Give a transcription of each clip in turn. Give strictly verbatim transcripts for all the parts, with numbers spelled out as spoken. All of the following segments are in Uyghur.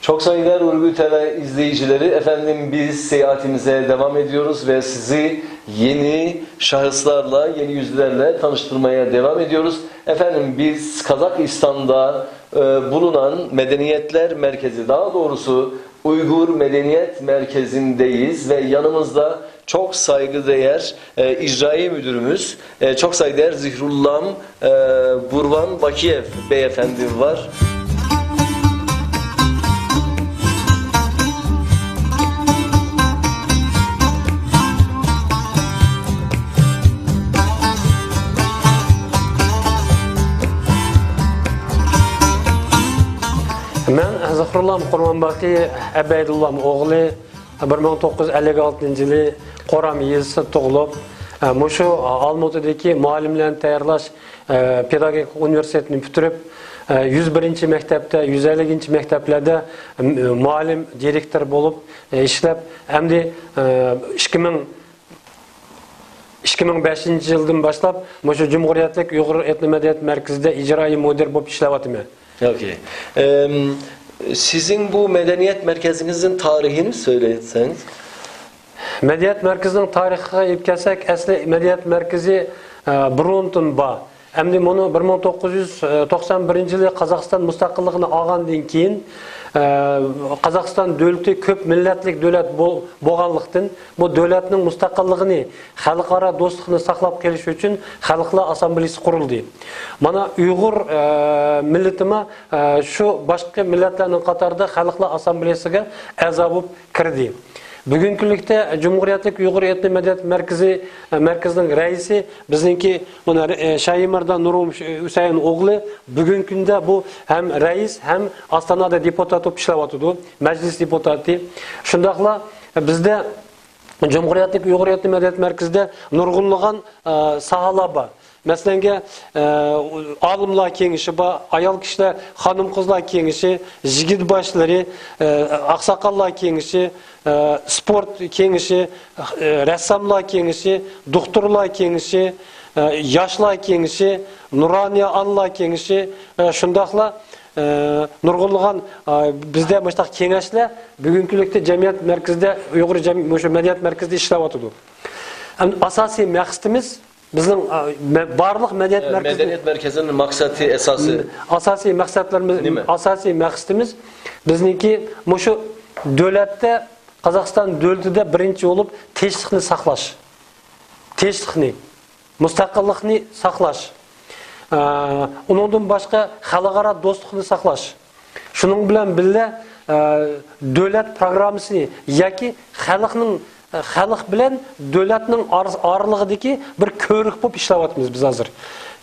Çok saygıdeğer Urgu T V izleyicileri, efendim biz seyahatimize devam ediyoruz ve sizi yeni şahıslarla, yeni yüzlerle tanıştırmaya devam ediyoruz. Efendim biz Kazakistan'da e, bulunan Medeniyetler Merkezi, daha doğrusu Uygur Medeniyet Merkezi'ndeyiz ve yanımızda çok saygıdeğer e, icraiye müdürümüz, e, çok saygıdeğer Zihrullam e, Burvan Bakiyev beyefendi var. مەن زىخرۇللام قۇرمانباقى ئەبەيدۇللام ئوغلى، بىر مىڭ توققۇز يۈز ئەللىك ئالتىنچى يىلى قورام يېزىسىدا تۇغۇلۇپ، مۇشۇ ئالمۇتىدىكى مۇئەللىملەرنى تەييارلاش پېداگوگىكا ئۇنىۋېرسىتېتىنى پۈتتۈرۈپ، يۈز بىرىنچى مەكتەپتە، يۈز ئەللىكىنچى مەكتەپلەردە مۇئەللىم، دىرېكتور بولۇپ ئىشلەپ، ئەمدى ئىككى مىڭ، ئىككى مىڭ بەشىنچى يىلدىن باشلاپ مۇشۇ جۇمھۇرىيەتلىك ئۇيغۇر ئېتنو مەدەنىيەت مەركىزىدە ئىجرائىي مۇدىر بولۇپ ئىشلەۋاتىمەن. Okey. Em, sizin bu medeniyet merkezinizin tarihini söyleseniz. مەدەنىيەت مەركىزىنىڭ تارىخىغا ئېلىپ كەلسەك، ئەسلى مەدەنىيەت مەركىزى، ئە، بۇرۇندىن بار. ئەمدى مۇنۇ بىر مىڭ توققۇز يۈز توقسان بىرىنچى يىلى قازاقىستان مۇستەقىللىقىنى ئالغاندىن كېيىن، ئە، قازاقىستان دۆلىتى كۆپ مىللەتلىك دۆلەت بول-، بولغانلىقتىن، بۇ دۆلەتنىڭ مۇستەقىللىقىنى، خەلقئارا دوستلۇقنى ساقلاپ قېلىش ئۈچۈن خەلقلەر ئاسسامبلېيىسى قۇرۇلدى. مانا ئۇيغۇر، ئە، مىللىتىمۇ، ئە، شۇ باشقا مىللەتلەرنىڭ قاتارىدا خەلقلەر ئاسسامبلېيىسىگە ئەزا بولۇپ كىردى. بۈگۈنكى كۈنلۈكتە جۇمھۇرىيەتلىك ئۇيغۇر ئېتنو مەدەنىيەت مەركىزى، مەركىزىنىڭ رەئىسى بىزنىڭكى مانا، ئە، شاھىمەردان نۇرمۇ ھۈسەيىن ئوغلى بۈگۈنكى كۈندە بۇ ھەم رەئىس، ھەم ئاستانادا دېپۇتات بولۇپ ئىشلەۋاتىدۇ، مەجلىس دېپۇتاتى. شۇنداقلا بىزدە جۇمھۇرىيەتلىك ئۇيغۇر ئېتنو مەدەنىيەت مەركىزىدە نۇرغۇنلىغان، ئە، ساھەلەر بار. مەسىلەنگە، ئە، ئالىملار كېڭىشى بار، ئايال كىشىلەر، خانىم-قىزلار كېڭىشى، يىگىت باشلىرى، ئە، ئاقساقاللار كېڭىشى، ئە، سپورت كېڭىشى، ئە، رەسساملار كېڭىشى، دوختۇرلار كېڭىشى، ئە، ياشلار كېڭىشى، نۇرانىيە ئانىلار كېڭىشى، ئە، شۇنداقلا، ئە، نۇرغۇنلىغان، ئە، بىزدە مۇشۇنداق كېڭەشلەر بۈگۈنكى كۈنلۈكتە جەمئىيەت مەركىزىدە، ئۇيغۇر جەم-، مۇشۇ مەدەنىيەت مەركىزىدە ئىشلەۋاتىدۇ. ئەمدى ئاساسىي مەقسىتىمىز بىزنىڭ، ئا، مە-، بارلىق مەدەنىيەت ئە، مەركىزى، مەدەنىيەت مەركىزىنىڭ مەقسەتى ئاساسىي. ئاساسىي مەقسەتلىرىمىز، نېمە؟ ئاساسىي مەقسىتىمىز بىزنىڭكى مۇشۇ دۆلەتتە، قازاقىستان دۆلىتىدە بىرىنچى بولۇپ تىنچلىقنى ساقلاش. تىنچلىقنى، مۇستەقىللىقنى ساقلاش. ئا، ئۇنىڭدىن باشقا خەلقئارا دوستلۇقنى ساقلاش. شۇنىڭ بىلەن بىللە، ئە، دۆلەت پروگراممىسىنى ياكى خەلقنىڭ، خەلق بىلەن دۆلەتنىڭ ئار-، ئارىلىقىدىكى بىر كۆۋرۈك بولۇپ ئىشلەۋاتىمىز بىز ھازىر.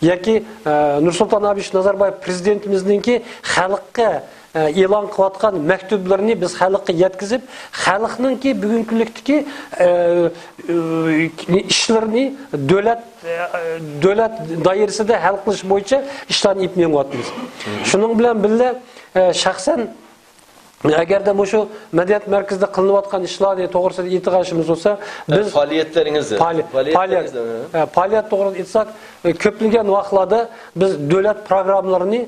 ياكى، ئە، نۇرسۇلتان ئابىچ نازاربايېۋ پىرېزىدېنتىمىزنىڭكى خەلققە، ئە، ئېلان قىلىۋاتقان مەكتۇپلىرىنى بىز خەلققە يەتكۈزۈپ، خەلقنىڭكى بۈگۈنكى كۈنلۈكتىكى، ئە، ئىشلىرىنى دۆلەت دۆلەت دائىرىسىدە ھەل قىلىش بويىچە ئىشلارنى ئېلىپ مېڭىۋاتىمىز. شۇنىڭ بىلەن بىللە، ئە، شەخسەن ئەگەردە مۇشۇ مەدەنىيەت مەركىزىدە قىلىنىۋاتقان ئىشلارنى توغرىسىدا ئېيتىدىغان ئىشىمىز بولسا، بىز پائالىيەتلىرىڭىزنى، پائالىيەت، پائالىيەتلىرىڭىزنى، ئە، پائالىيەت توغرىسىدا ئېيتساق، ئە، كۆپلىگەن ۋاقىتلاردا بىز دۆلەت پروگراممىلىرىنى،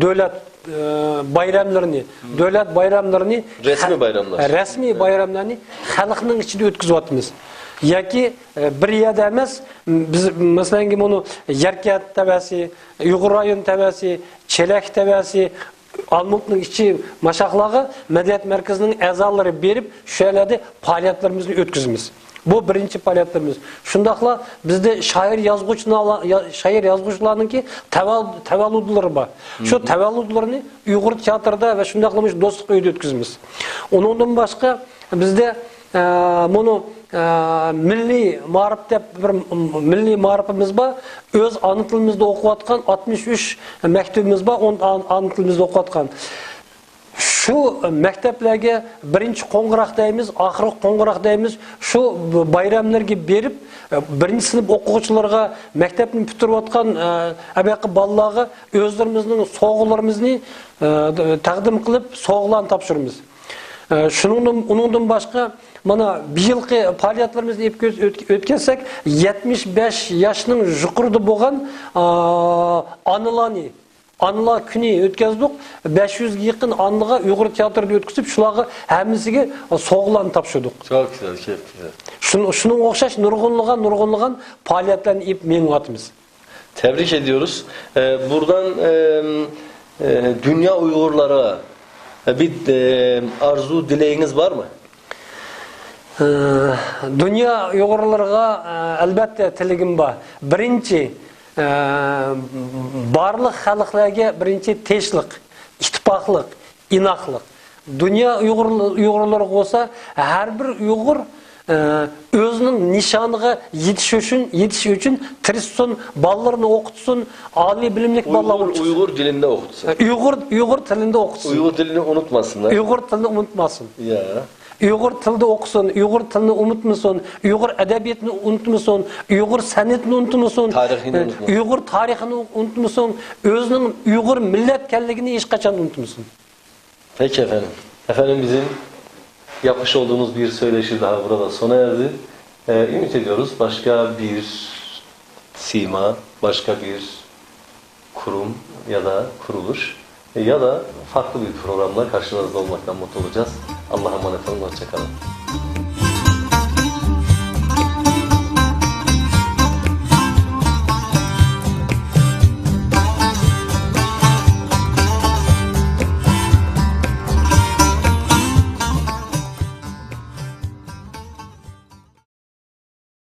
دۆلەت، ئە، بايراملىرىنى، دۆلەت بايراملىرىنى، رەسمىي بايراملار، رەسمىي بايراملارنى خەلقنىڭ ئىچىدە ئۆتكۈزۈۋاتىمىز. ياكى، ئە، بىر يەردە ئەمەس، بىز، مەسىلەنگە، مۇنۇ يەركەنت تەۋەسى، ئۇيغۇر رايون تەۋەسى، چېلەك تەۋەسى، ئالمۇتنىڭ ئىچى ماشاقلارغا مەدەنىيەت مەركىزىنىڭ ئەزالىرى بېرىپ، شۇ يەرلەردە پائالىيەتلىرىمىزنى ئۆتكۈزىمىز. بۇ بىرىنچى پائالىيەتلىرىمىز. شۇنداقلا بىزدە شائىر يازغۇچىلار، يا-، شائىر يازغۇچىلارنىڭكى تەۋە-، تەۋەللۇدلىرى بار. شۇ تەۋەللۇدلىرىنى ئۇيغۇر تىياتىرىدا ۋە شۇنداقلا مۇشۇ دوستلۇق ئۆيىدە ئۆتكۈزىمىز. ئۇنىڭدىن باشقا بىزدە، ئە، مۇنۇ، ئە، مىللىي مائارىپ دەپ بىر م-، مىللىي مائارىپىمىز بار. ئۆز ئانا تىلىمىزدا ئوقۇۋاتقان ئاتمىش ئۈچ مەكتىپىمىز بار، ئون-، ئان-، ئانا تىلىمىزدا ئوقۇۋاتقان. شۇ مەكتەپلەرگە بىرىنچى قوڭغۇراق دەيمىز، ئاخىرقى قوڭغۇراق دەيمىز. شۇ بايراملارغا بېرىپ، بىرىنچى سىنىپ ئوقۇغۇچىلىرىغا، مەكتەپنى پۈتتۈرۈۋاتقان، ئە، ئەبەقى بالىلارغا ئۆزلىرىمىزنىڭ سوۋغىلىرىمىزنى، ئە، تەقدىم قىلىپ، سوۋغىلارنى تاپشۇرىمىز. ئە، شۇنىڭدىن، ئۇنىڭدىن باشقا، مانا، بۇ يىلقى پائالىيەتلىرىمىزنى ئېلىپ كۆز-، ئۆت-، ئۆتكەزسەك، يەتمىش بەش ياشنىڭ يۇقىرىدا بولغان، ئا، ئانىلارنى، ئانىلار كۈنى ئۆتكەزدۇق. بەش يۈزگە يېقىن ئانىلارغا ئۇيغۇر تىياتىرىنى ئۆتكۈزۈپ، شۇلارغا ھەممىسىگە سوۋغىلارنى تاپشۇردۇق. Çok güzel, çok güzel. شۇن-، شۇنىڭغا ئوخشاش نۇرغۇنلىغان، نۇرغۇنلىغان پائالىيەتلەرنى ئېلىپ مېڭىۋاتىمىز. Tebrik ediyoruz. Ee, buradan e, e, dünya Uygurlara e, bir e, arzu dileğiniz var mı? ئە، دۇنيا ئۇيغۇرلىرىغا، ئە، ئەلۋەتتە تىلىكىم بار. بىرىنچى، ئە، بارلىق خەلقلەرگە بىرىنچى تىنچلىق، ئىتتىپاقلىق، ئىناقلىق. دۇنيا ئۇيغۇر، ئۇيغۇرلىرىغا بولسا ھەر بىر ئۇيغۇر، ئە، ئۆزىنىڭ نىشانىغا يېتىش ئۈچۈن، يېتىش ئۈچۈن تىرىشسۇن، بالىلىرىنى ئوقۇتسۇن، ئالىي بىلىملىك بالىلار Uygur, ئوقۇتسۇن. Uygur dilinde okutsun. ئۇيغۇر، ئۇيغۇر تىلىنى ئوقۇتسۇن. Uygur dilini unutmasınlar. ئۇيغۇر تىلىنى ئۇنتۇماسۇن. Ya. ئۇيغۇر تىلىدا ئوقۇسۇن، ئۇيغۇر تىلىنى ئۇنتۇمىسۇن، ئۇيغۇر ئەدەبىياتىنى ئۇنتۇمىسۇن، ئۇيغۇر سەنئىتىنى ئۇنتۇمىسۇن، تارىخىنى ئۇنتۇماسۇن. ئۇيغۇر تارىخىنى ئۇنتۇمىسۇن، ئۆزىنىڭ ئۇيغۇر مىللەتكەنلىكىنى ھېچقاچان ئۇنتۇمىسۇن. Peki efendim. Efendim bizim yapmış olduğumuz bir söyleşi daha burada sona erdi. Ee, ümit ediyoruz başka bir sima, başka bir kurum ya da kuruluş e, ya da farklı bir programla karşınızda olmaktan mutlu olacağız. Allah'a emanet olun, hoşçakalın.